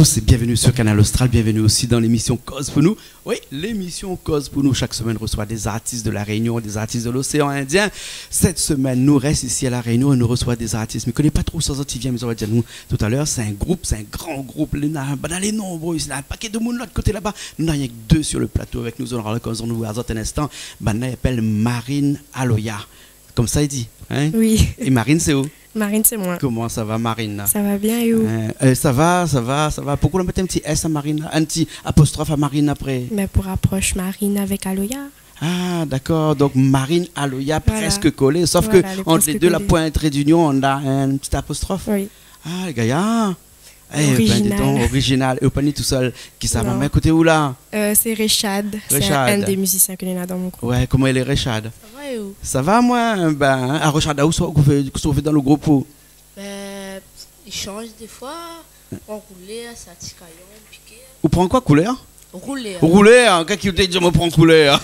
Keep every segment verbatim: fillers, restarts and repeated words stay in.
C'est bienvenue sur Kanal Austral, bienvenue aussi dans l'émission Koz pou nou. Oui, l'émission Koz pou nou, chaque semaine, reçoit des artistes de La Réunion, des artistes de l'océan Indien. Cette semaine, nou rès isi La Réunion é nou resoi dé zartis. Mi koné pa tro ousa zot i vien, mé zot va dir anou talèr. Sé in group, sé in gran group. Néna, banna lé nonbré isi la, in pakèt de moun lot koté laba. Nou néna rienk dé sur le plato avèk nou, zot nora lokazyon de voir zot in instan. Banna i apèl Marine Aloya. Konmsa i di, in ? Oui. É Marine, sé ou ? Marine, sé moin. Koman sa va, Marine ? Sa va bien, é ou ? In, eu, sa va, sa va, sa va. Poukosa ou la mèt in ti S a Marine la, in ti apostrof a Marine apré ? Bin, pou raprosh Marine avèk Aloya. Ah, dakor. Donk, Marine, Aloya, voilà, prèsk kolé. Sof ke ant lé dé, la poin tré dinion, néna in ti apostrof. Oui. Ah, lé gayar. Eh bin, di donk, original. Original. É ou pa ni tousèl. Kisa la mèt koté ou la ? Non. Euh, c'est Rechad. C'est un, Rechad, un des musiciens que l'on a dans mon groupe. Ouais, koman i lé, Rechad ? Sa va, é ou ? Sa va, moin, bin, ah, Rechad, ah, ousa ou fé, kosa ou fé dan le group ou ? Bin, i shanj défoi. Pran koulèr, sa ti kayon, piké. Ou pran koi, koulèr ? Roulèr. Roulèr, kèlkin i di, moin pran koulèr.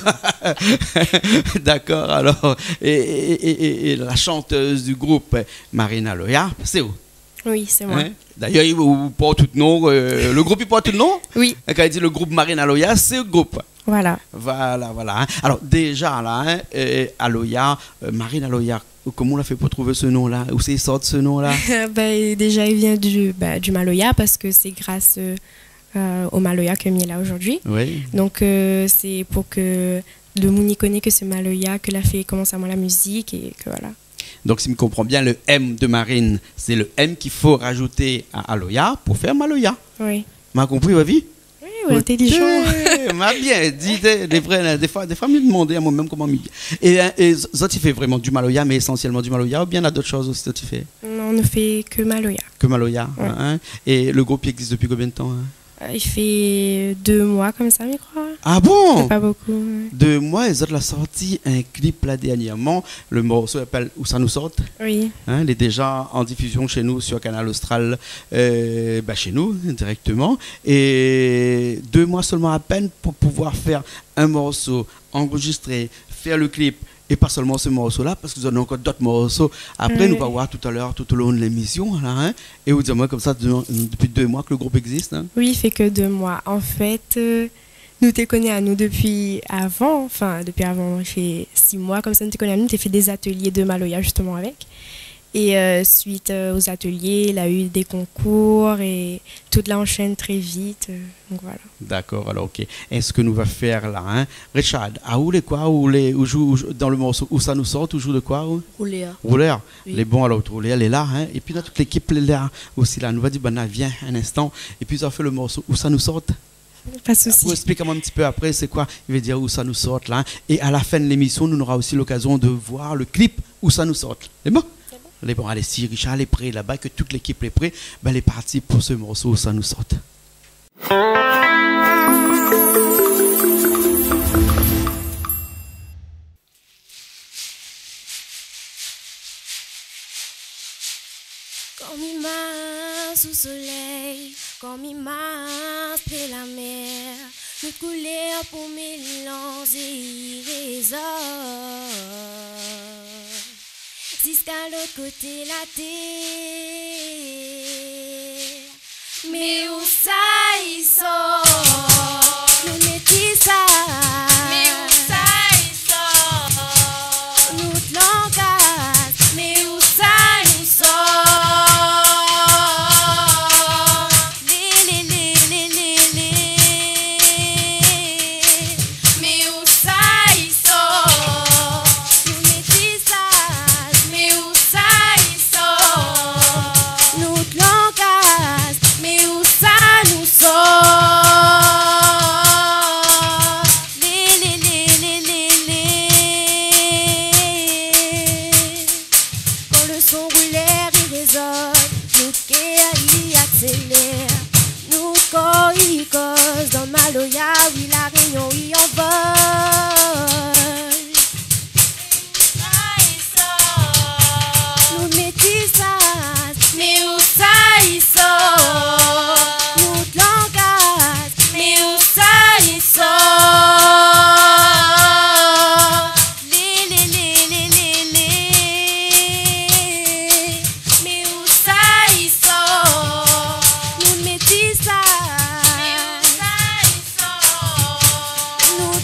Dakor, alor. É, é, é, é, é la chanteuse du groupe, Marine Aloya, sé ou ? Oui, sé moin. In ? D'ayèr, i, ou port tout non, eu, le group i port tout non ? Oui. É kan i di le group Marine Aloya, sé le group. Voilà. Voilà, voilà, in. Alor, déza la, in, eu, Aloya, eu, Marine Aloya, koman ou la fé pou trouv se non la ? Ousa i sort se non la ? Bin, déza, i vien du, ba, du maloya, parske sé gras, eu, eu, o maloya ke mi lé la zordi. Oui. Donk, eu, sé pou ke le moun i koné ke sé maloya ke la fé komans amoin la mizik é ke voilà. Donk, si mi konpran bien, le M de Marine, sé le M k'i fo rajouté a Aloya pou fé maloya. Oui. Ma konpri, Wavi ? Oui, ou lé intélijan. Oté, ma bien di, dé, dé vré, défoi, défoi, mi demann amoin mèm koman mi... É, é zot i fé vréman du maloya, mé ésansièlman du maloya, oubien néna dot shoz osi zot i fé ? Non, nou fé ke maloya. Ke maloya, ouais, in. É le group i égzis dopi konbien de tan, in ? Euh, i fé dé moi konmsa, mi kroi. Ah bon ? Sé pa bokou, ouais. Dé moi, é zot la sorti in klip la dèrnièrman. Le morso i apèl Ousa nou sort. Oui. In, lé déza an difizion shé nou sur Kanal Austral, eu, ba, shé nou, in, dirèkteman. É dé moi solman a pèn pou pouvoir fé in morso, anrozistré, fé le klip, é pa solman se morso la, parske zot néna ankor dot morso. Apré, nou va voir talèr, tout o lon de lémision la, in. É ou di amoin konmsa, de-, dopi dé moi ke le group i égzis, in ? Oui, i fé ke dé moi. An fèt, eu, nou té koné anou dopi avan, anfin, dopi avan, i fé sis moi konmsa, nou té koné anou, nou té fé dé zatelié de maloya, zisteman, avèk. É, eu, suit, eu, o zatelié, la u dé konkour é tout la anshèn tré vit, eu, donk voilà. Dakor, alor, oké. É sak nou va fé la, in ? Rechad, a ou lé koi, ou lé, ou zoué, ou zoué dan le morso Ousa nou sort, ou zoué de koi, ou ? Roulèr. Roulèr. Oui. Lé bon, alor, roulèr, lé la, in ? Épi, néna tout lékip lé la osi la. Nou va di, bin, vien in instan. Épi, zot va fé le morso Ousa nou sort. Pa de sousi. Ou esplik amoin in ti pé apré, sé koi i vé dir Ousa nou sort la, in ? É a la fin de lémision, nou nora osi lokazion de voir le klip Ousa nou sort. Lé bon ? Lé bon. Lé bon, alé, si Richard lé pré laba, ke tout lékip lé pré, bin, lé parti pou se morso Ousa nou sort. Kan mi marsh sou solèy, kan mi marsh pré la mèr, nout koulèr pou mélanzé i rézor ziska lot koté la tèr. Mé ousa i sort ? Nout métisaz. Mé ousa i sort ? Nout langaz. Mé ousa nou sort ? Lé, lé, lé, lé, lé, lé. Mé ousa i sort ? Nout métisaz. Mé ousa i sort ? Nout langaz. Mé ousa nou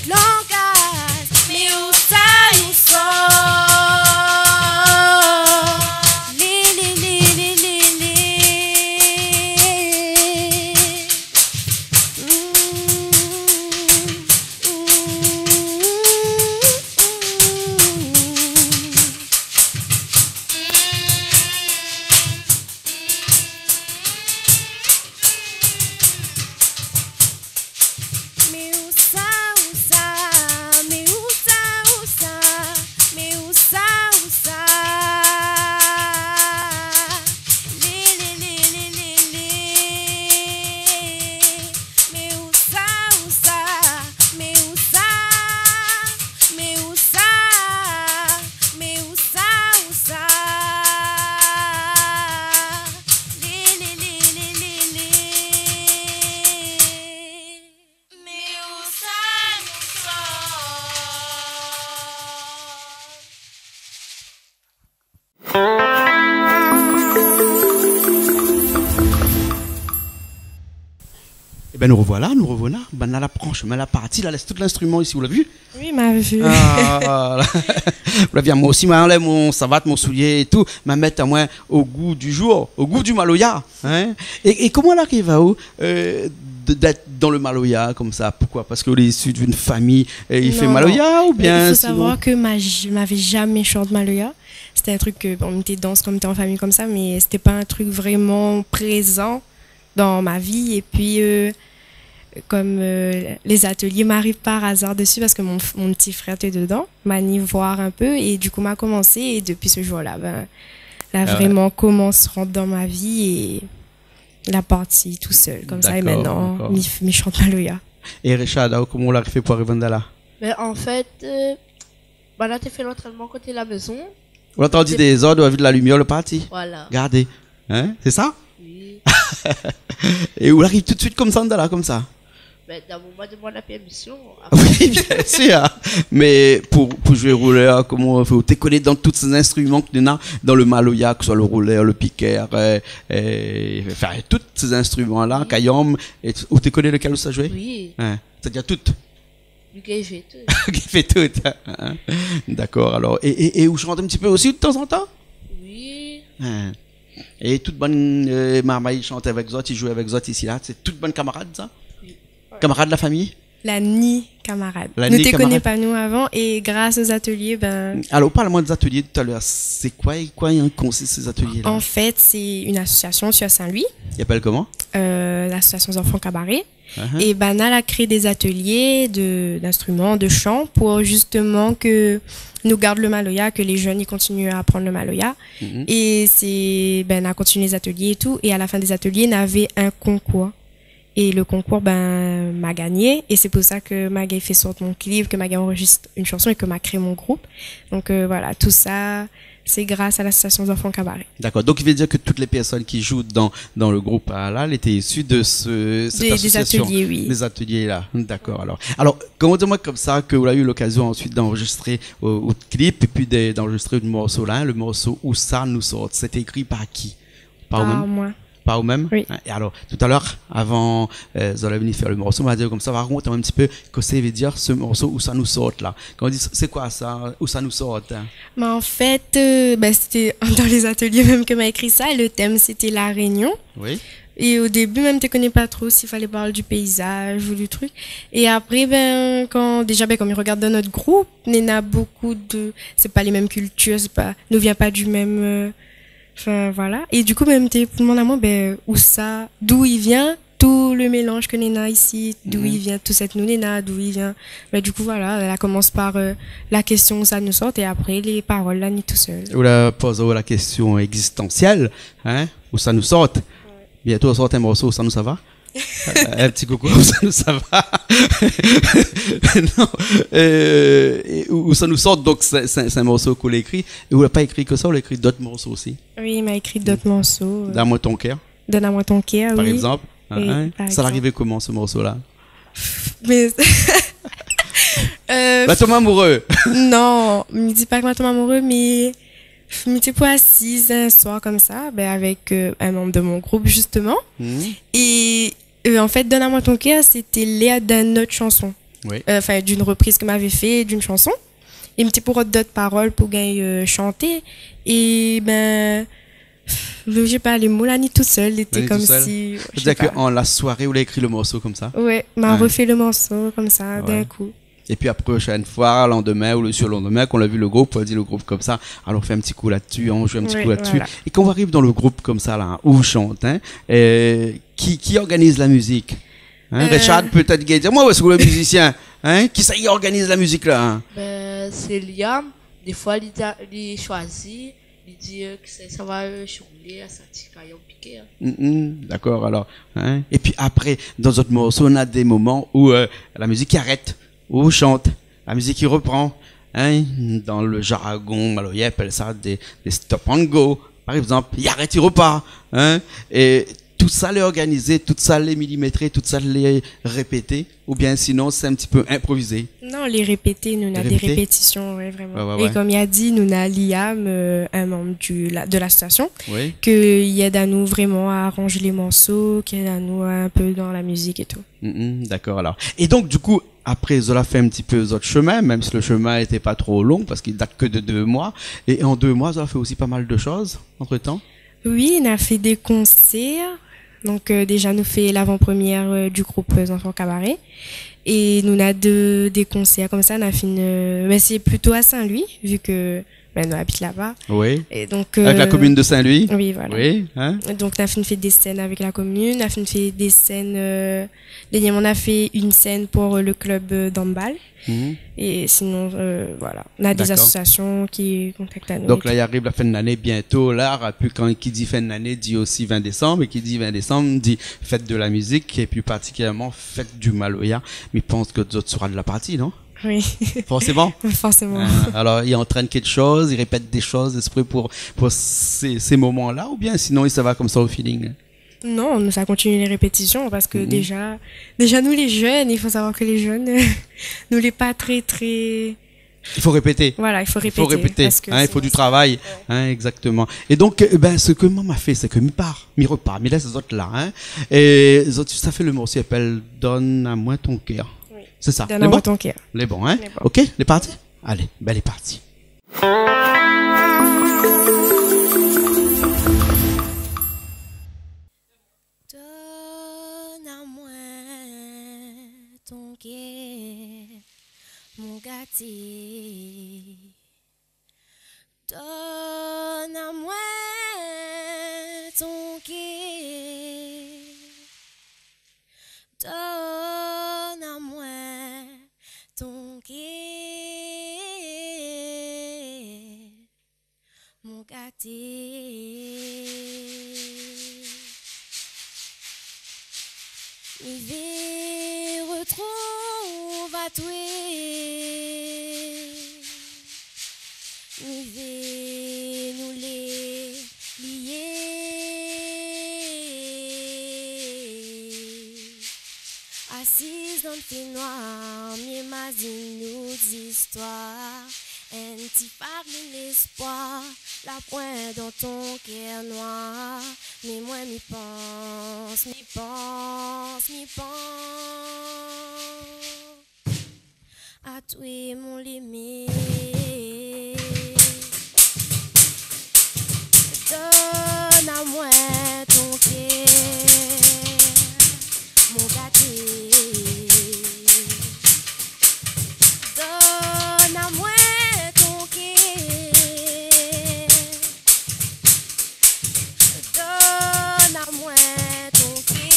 Langaz, mé ousa nou sort ? Li, li, li, li, li, li. Mm, mm, mm, mm. Mé ousa, ousa, mé ousa, ousa, mé ousa, ousa. Li, li, li, li, li, li. Mé ousa, ousa, mé ousa, mé ousa, mé ousa, ousa. Li, li, li, li, li, li. Mé ousa nou sort ? Ében, nou rovoila, nou rovoila. Banna la pran shomin, la parti, la lès tout linstriman isi, ou la vi ? Oui, ma vi. Ah, la. Ou la vi, moin osi, ma anlèv mon savat, mon soulié é tout, ma mèt amoin o gou du jour, o gou du maloya, hein. É, é koman la ariv aou, euh, de, d'èt dan le maloya konmsa ? Poukosa ? Parske ou lé isi d'in famiy, euh, i fé maloya, oubien sinon ? Non, non. Mé il faut savoir que ma, j-, ma vi zamé shant maloya. Sété in trik ke, bon, mi té dans kan mi té an famiy konmsa, mé sété pa in trik vréman prézan dan ma vi. É pi, euh, kom, euh, lé zatelié, ma ariv par azar desi parske mon f-, mon ti frèr té dedan, ma ni voir in pé é du kou ma komansé é dopi se jour-la, ben, la vréman komans rant dan ma vi é la parti tousèl konmsa. Dakor, é mintnan, dakor. Mi f-, mi shant maloya. É Richard, aou, koman ou la fé pou ariv andan la ? Ben, an fèt, euh, banna té fé lantrènman koté la mézon. Ou la antandi dé zord, ou la vi de la limièr, ou la parti. Voilà. Gardé. Hein ? Sé sa ? Oui. É ou la ariv tout de suit konmsa, andan la, konmsa ? Ben, dabor, ma domann la pèrmision. Oui, bien sûr. Mé pou, pou zoué roulèr, koman ou fé ? Ou té koné dan tout sé instriman ke néna dan le maloya, ke se soi le roulèr, le pikèr, euh, euh, anfin, tout sé instriman-la, kayanm, é t-, ou té koné lekèl ou sa zoué ? Oui. Hein. Sétadir tout ? Li gingn zoué tout. Li fé tout, hein. Dakor, alor. É, é, é ou shant in ti pé osi, tazantan ? Oui. Hein. É tout bann, euh, marmay i shant avèk zot, i zoué avèk zot isi la, sé tout bann kamarad, sa ? Oui. Kamarad la famiy ? La ni kamarad. La ni kamarad. Nou té koné pa nou avan, é gras o zatelié, ben... Alor, parl amoin dé zatelié talèr. Sé koi, é koi i konsist, sé zatelié-la ? An fèt, sé in asosiasion sur Saint-Louis. I apèl koman ? Euh, l'Association des Enfants Cabaret. Uhum. É banna la kré dé zatelié de, d'instriman, de shan, pou zistoman ke nou gard le maloya, ke lé jenn i kontinié a aprann le maloya. Mhm. É sé, ben, nou la kontinié lé zatelié é tout. É a la fin dé zatelié, navé in konkour. É le konkour, ben, ma gagné. É sé pou sa ke ma gingn fé sort mon klip, ke ma gingn anrozistr in shanson é ke ma kré mon group. Donk, euh, voilà, tout sa, sé gras a l'Association des Enfants Cabaret. Dakor. Donk, i vé dir ke tout lé pèrsone ki zoué dan, dan le group, ah, la, lété isi de se, sèt asosiasion. Dé, dé zatelié, oui. Dé zatelié la. Dakor, alor. Alor, koman dir amoin konmsa ke ou la u lokazion ansuit d'anrozistré, euh, out klip, épi de, d'anrozistré out morso la, le morso Ousa nou sort. Sété ékri par ki ? Par ou mèm ? Par moin. Par ou mèm ? Oui. Hein, é alor, talèr, avan, euh, zot la vni fé le morso, ma di konmsa, rakont amoin in ti pé kosa i vé dir se morso Ousa nou sort la. Kan ou di, sé koi sa, Ousa nou sort, hein ? Mé an fèt, euh, ben, sété dan lé zatelié mèm ke ma ékri sa, le tèm sété La Rénion. Oui. É o débi mèm, té koné pa tro si falé parl du péizaz ou du trik. É apré, ben, kan, déza, ben, kom i rogard dan nout group, néna bokou de, sé pa lé mèm kiltir, sé pa, nou vien pa du mèm, euh, Anfin, voilà. É du kou, ben, té pou domann amoin, ben, ousa, d'ou i vien, tout le mélanz ke néna isi, d'ou i vien, tout sèt nou néna, d'ou i vien. Ben, du kou, voilà, èl la komans par, euh, la késtion ousa nou sort, é apré, lé parol la ni tousèl. Ou la poz aou la késtion égzistansièl, hein, ousa nou sort. Oué. Bientô, ou sort in morso, ousa nou sava. Euh, in ti koukou, ousa nou sava. Non, euh, é ou, ousa nou sort, donk, sé, sé, sé in morso k'ou la ékri. É ou la pa ékri ke sa, ou la ékri d'ot morso osi. Oui, ma ékri d'ot morso, euh. Donn amoin ton kèr. Donn amoin ton kèr, oui. Par égzanp, oui, hein, par égzanp. Sa la arivé koman, se morso-la ? Mé, euh, la tonm amouré. Non, mi di pa ke ma tonm amouré, mé mi té pou asiz in soir konmsa, ben, avèk, euh, in manm de mon group, zistoman. Mhm. É, euh, an fèt, Donn amoin ton kèr, sété lèr d'in not shanson. Oui. Euh, enfin, d'une reprise ke mavé fé d'une chanson. É mi té pou rod dot parol pou gingn, euh, shanté. É bin, pff, mi pa, lé mo la ni tousèl, lété konmsi, mi sé pa. Sétadir ke an la soiré ou la ékri le morso konmsa ? Ouais, ma rofé le morso konmsa, d'in kou. Épi apré, proshèn foi, landmin ou le surlandmin, kan ou la vi le group, ou la di le group konmsa, alon fé in ti kou la-dsi, an zoué in ti kou la-dsi. Ouais, voilà. É kan ou ariv dan le group konmsa la, ou shant, hein, euh, ki, ki organiz la mizik ? Hein, euh, Richard, pétèt, i gingn di, moin, ousa ou lé le mizisien ? Hein ? Kisa i organiz la mizik la, hein ? Bin, sé Liam. Défoi, li di, li shoizi, li di, euh, ke sa, sa va, euh, shonlé, a sa ti kayon piké, hein. Mm, mm, dakor, alor, hein. Épi apré, dan zot morso, na dé moman ou, euh, la mizik i arèt, ou shant, la mizik i ropran, hein. Dan le jargon maloya, i apèl sa dé, dé stop and go, par égzanp, i arèt, i ropar, hein. É tousa lé organizé, tousa lé milimétré, tousa lé répété, oubien sinon sé in ti pé inprovizé ? Non, lé répété, nou na dé répétision, ouais, vréman. Répété ? Ouais, ouais, ouais. É konm li la di, nou na Liam, euh, in manm du, la, de l'asosiasion, oui, ke li èd anou vréman a aranz lé morso, ki èd anou in pé dan la mizik é tou. Mm, mm, dakor, alor. É donk, du kou, apré, zot la fé in ti pé zot shomin, mèm si le shomin lété pa tro lon, parske i dat ke de dé moi, é an dé moi, zot la fé osi pa mal de shoz, antretan ? Oui, nou la fé dé konsèr. Donk, euh, déja, nou fé lavan-promièr, euh, du group, euh, Zanfan Kabaré. É nou na dé, dé konsèr konmsa, nou la fine, euh, bin, sé plito a Saint-Louis, vu ke, bin, nou abit laba. Oui. É donk, avèk la, euh, komine de Saint-Louis. Oui, voilà. Oui, hein. Donk, nou la fine fé dé sèn avèk la komine, nou la fine fé dé sèn, euh, dèrnièrman, nou la fé in sèn pou, euh, le club, euh, d'handball. Mhm. É sinon, euh, voilà. Nou na dé asosiasion ki kontakt anou. Dakor. Donk la, i ariv la fin de lané bientô. La, épi kan, ki di fin de lané, di osi vin désanm, é ki di vin désanm, di fèt de la mizik, é pli partikilièrman fèt du maloya. Mi pans ke zot sra de la parti, non ? Oui. Forséman. Forséman. Euh, alor, i antrèn kékshoz, i répèt dé shoz, ésprè pou, pou sé, sé moman-la, oubien sinon, i sava konmsa o feeling ? Non, nou sa kontinié lé répétision parske déja, déja nou lé jenn, i fo savoir ke lé jenn, nou lé pa tré, tré... I fo répété. Voilà, i fo répété, i fo répété, parske sinon sé, i fo du travay, hein, égzaktoman. É donk, euh, bin, sak moin ma fé, sé ke mi par, mi ropar, mi lès zot la, hein. É zot, sa fé le morso i apèl Donn amoin ton kèr. Oui. Sé sa. Donn amoin ton kèr. Lé bon ? Lé bon, hein ? Lé bon. OK, lé parti ? Alé, bin, lé parti. Donn amoin ton kèr, mon gaté. Donn amoin ton kèr. Donn amoin ton kèr, mon gaté. Mi vé rotrouv atoué. Mi vé nou lé lié. Asiz dan fénoir, mi imazine nout zistoir. In ti farine léspoir, la poin dan ton kèr noir. Mé moin mi pans, mi pans, mi pans atoué, mon lémé. Donn amoin ton kèr, mon gaté. Donn amoin ton kèr. Donn amoin ton kèr,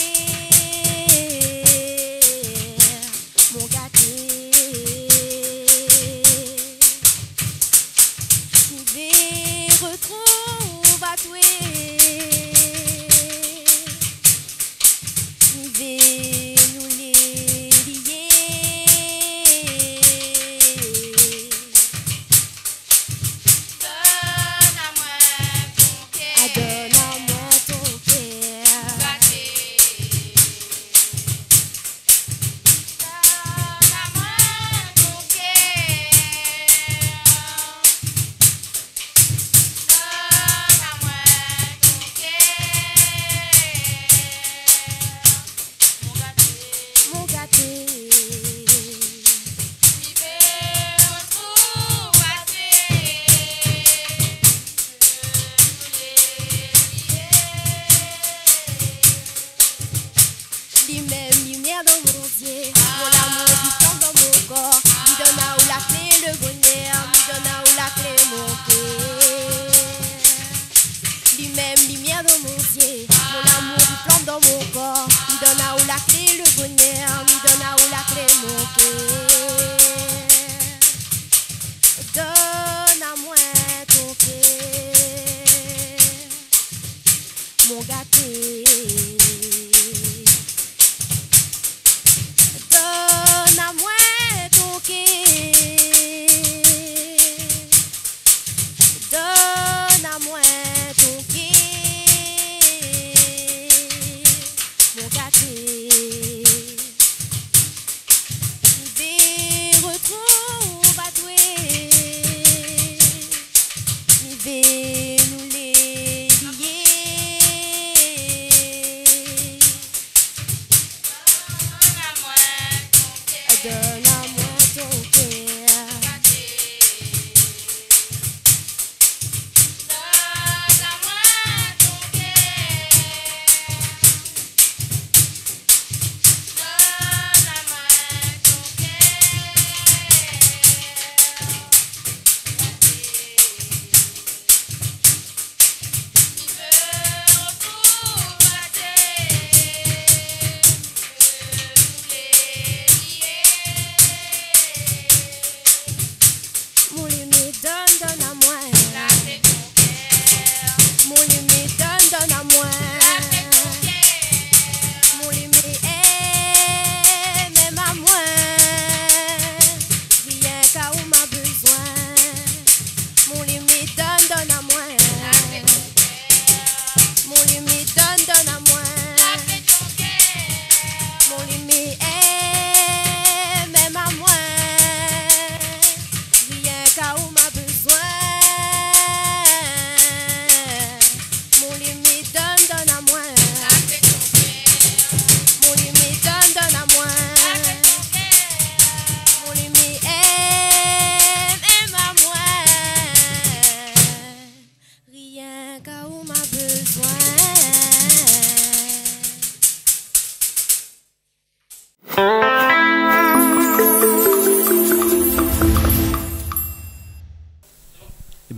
mon gaté.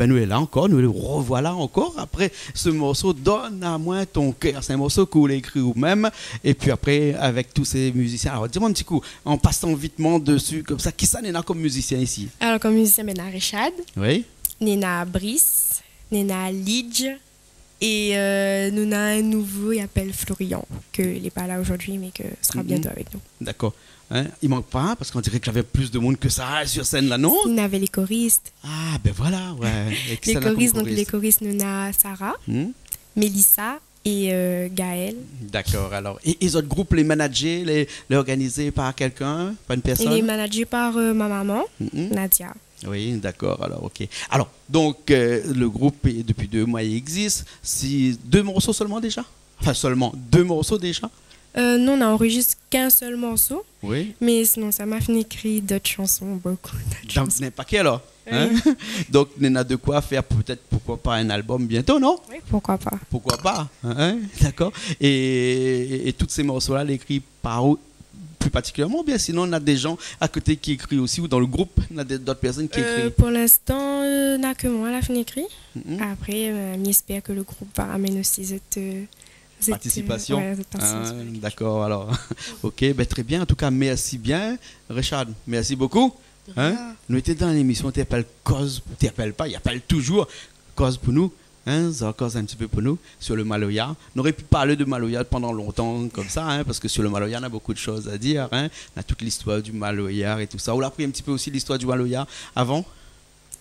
Nou lé la ankor, nou lé revoila ankor apré se morso Donn amoin ton kèr. Sé in morso ke ou la ékri ou mèm, épi apré avèk tout sé mizisien. Alor, di amoin in ti kou, an pasan vitman dési konmsa, kisa néna kom mizisien isi ? Alor, kom mizisien, bin, néna Richard, Oui. néna Brice, néna Lidj, é, euh, nou néna in nouvo, i apèl Florian, ke lé pa la zordi, mé ke sera Mhm. bientôt avèk nou. Dakor. In, i mank pa, parske on diré ke navé plis de moun ke sa, in, sir sèn la, non ? Navé lé koris. Ah, bin voila, oué. É kisa Lé néna kom koris, donk, koris ? Lé koris, nou néna Sarah, Hmm ? Mélissa é, euh, Gaël. Dakor, alor. É, é zot group, lé manazé, lé, lé organizé par kèlkin, par in É pèrsone ? lé manazé par, euh, mon momon, Mhm. Nadia. Oui, dakor, alor, OK. Alor, donk, euh, le group, é, dopi dé moi, i égzis. Si, dé morso solman déza ? Anfin, solman, dé morso déza ? Euh, non, nou la anrozistr k'in sèl morso. Oui. Mé sinon, sa, ma fine ékri dot shanson, bokou dot Donk, shanson. Néna pa ke alor, in ? Oui. Donk, néna de koi fèr pétèt, poukoi pa, in albom bientôt, non ? Oui, poukoi pa. Poukoi pa, in ? Dakor. É, é, é tout sé morso la, lé ékri par ou, pli partikilièrman, oubien sinon, néna dé jan a koté ki ékri osi, ou dan le group, néna dé, dot pèrsone ki Euh, ékri ? Pou linstan, euh, na ke moin la fine ékri. Mhm. Apré, euh, mi èspèr ke le group va ramèn osi zot, euh, zot, Partisipasion. euh, oué, zot partisipasion. Ah, dakor, alor. OK, bin, trè bien. An tou ka, mèrsi bien. Richard, mèrsi bokou. De rien. In ? Nou lété dan lémision, té apèl Koz, té apèl pa, i apèl touzour Koz pou nou. In, sa koz in ti pé pou nou sir le maloya. Nou noré pu parl de maloya pandan lontan konmsa, in, parske sir le maloya, néna bokou de shoz a dir, in. Néna tout listoir du maloya é tousa. Ou la apri in ti pé osi listoir du maloya avan ?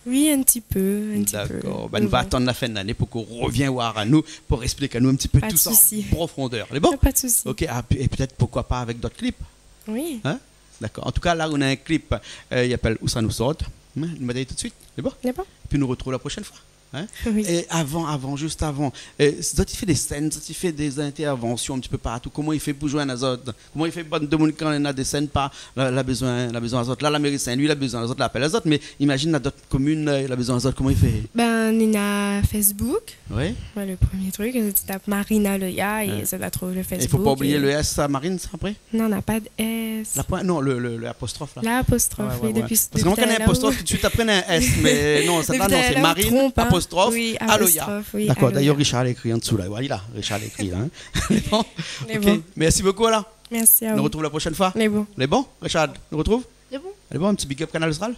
Oui, in ti pé, in ti pé. Dakor. Bin, nou va atann la fin de lané pou ke ou revien oir anou, pou ésplik anou in ti pé tousa an profondèr. Pa de sousi. Lé bon ? Pa de sousi. OK, ah, pi, é pétèt, poukoi pa, avèk dot klip ? Oui. In ? Dakor. An tou ka, la, ou néna in klip, euh, i apèl Ousa nou sort. In ? Nou mèt ali tout suit. Lé bon ? Lé bon. Épi nou artrouv la proshèn foi. In ? Oui. É avan, avan, zis avan, euh, zot i fé dé sèn, zot i fé dé intèrvansion in ti pé partou. Koman i fé pou zoinn azot ? Koman i fé bann demoun, kan néna dé sèn, pa, la, la bezoin, la bezoin azot ? La, la méri Saint-Louis, la bezoin azot, la apèl azot, mé imazine, néna dot komine, euh, la bezoin azot, koman i fé ? Bin, néna Facebook. Oui. Oué, le promié truk, zot i tap Marina Loya é Oué. zot i artrouv le É Facebook fo pa oublié é le S, sa, Marine, sa, apré ? Non, na pa de S. La poin-, non, le, le, le apostrof, la. L'apostrof, Oué, oué, oui, oué. Dopi, Parske moin, kan néna in apostrof, tout suit, apré, néna in S, mé non, sa, dopi non, sé talèr la, Marine, ou tronp, in. Apostrof, Oui, Aloya. Apostrof, oui, Dakor, Aloya. D'ayèr, Richard la ékri an dsou, la. Voilà, Richard la ékri, la, in. Lé bon. Lé OK. Bon. Mèrsi bokou, alor. Mèrsi a ou. Nou artrouv la proshèn foi. Lé bon. Lé bon, Richard, nou artrouv ? Lé bon. Lé bon, in ti big up Kanal Austral.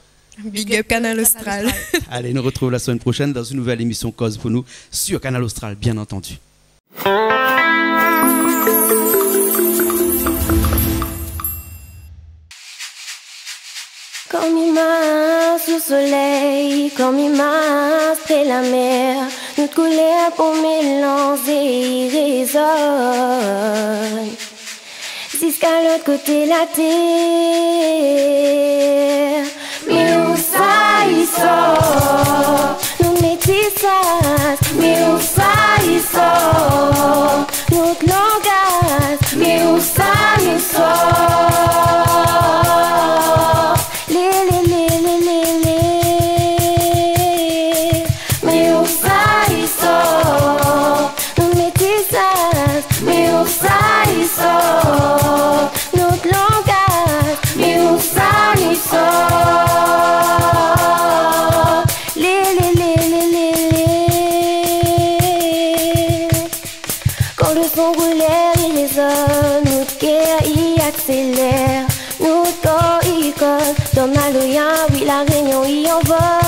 Big up Kanal Austral. Alé, nou artrouv la semèn proshèn dan in nouvèl émision Koz pou nou sir Kanal Austral, bien antandi. Kom imaz sou solèy, kom imaz pré la mèr, nout koulèr pou mélanzé i rézonn ziska lot koté la tèr. Mé ousa i sort nout métisaz, mé ousa i sort nout langaz, mé ousa i sort. Lé, lé, lé, lé, lé, lé. Mé ousa i sort nout métisaz, mé ousa i sort nout langaz, mé ousa i sort. Lé, lé, lé, lé, lé, lé. Kan le son koulèr i rézonn, nout kèr i aksélèr, nout kor i koz, dan maloya, oui, La Rényon i anvol.